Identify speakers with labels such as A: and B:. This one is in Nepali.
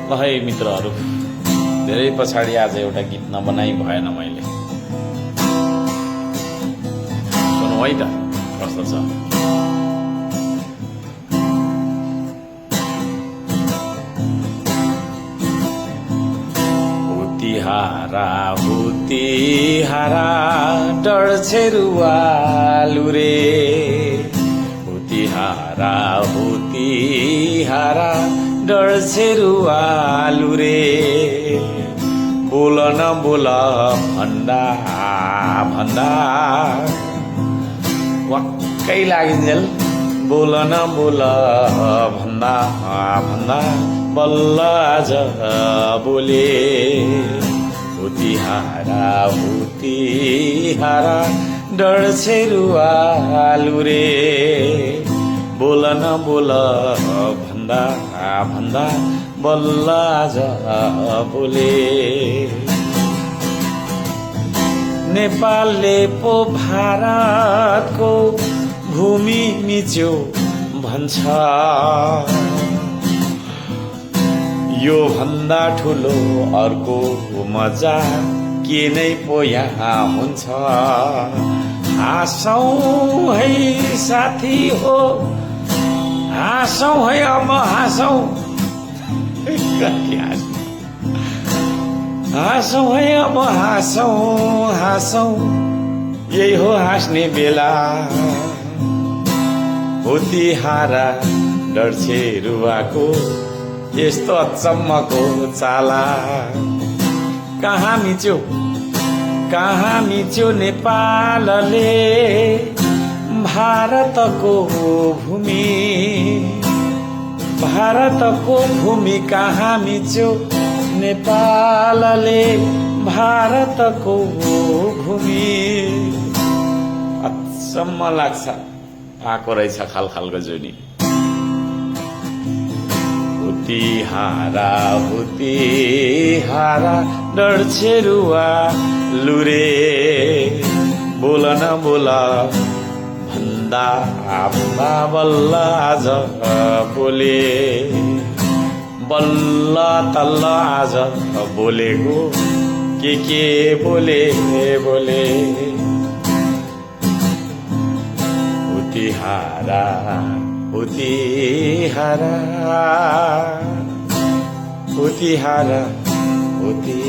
A: ल है मित्रहरू, धेरै पछाडि आज एउटा गीत नबनाइ भएन मैले। सुनौ है त कस्तो छ। हुतिहारा डढ्छेरुवालु रे, हुतिहारा डढ्छेरुवालु रे, बोल न बोल भन्दा भन्दा वाक्कै लागिन्जेल, बोल न बोल भन्दा भन्दा बल्ल आज बोले। हुतिहारा डढ्छेरुवालु रे, बोल न बोल भन्दा भन्दा बल्ल आज बोले। नेपालले पो भारतको भूमि मिच्यो भन्छ, यो भन्दा ठुलो अर्को मजा के नै पो यहाँ हुन्छ। हाँसौँ है साथी हो, हाँसौँ है अब हाँसौँ, हाँसौँ है अब हाँसौँ हाँसौँ, यही हो हाँस्ने बेला। हुतिहारा डढ्छेरुवाको यस्तो अचम्मको चाला, कहाँ मिच्यो नेपालले भारतको भूमि, कहाँ मिच्यो नेपालले भारतको भूमि। अचम्म लाग्छ, आएको रहेछ खालखालको जुनी। हुतिहारा डढ्छेरुवालु रे, बोल न बोल भन्दा भन्दा बल्ल आज बोले। बल्ल तल्ल आज बोलेको के बोले बोले। हुतिहारा हुतिहारा हुतिहारा हुति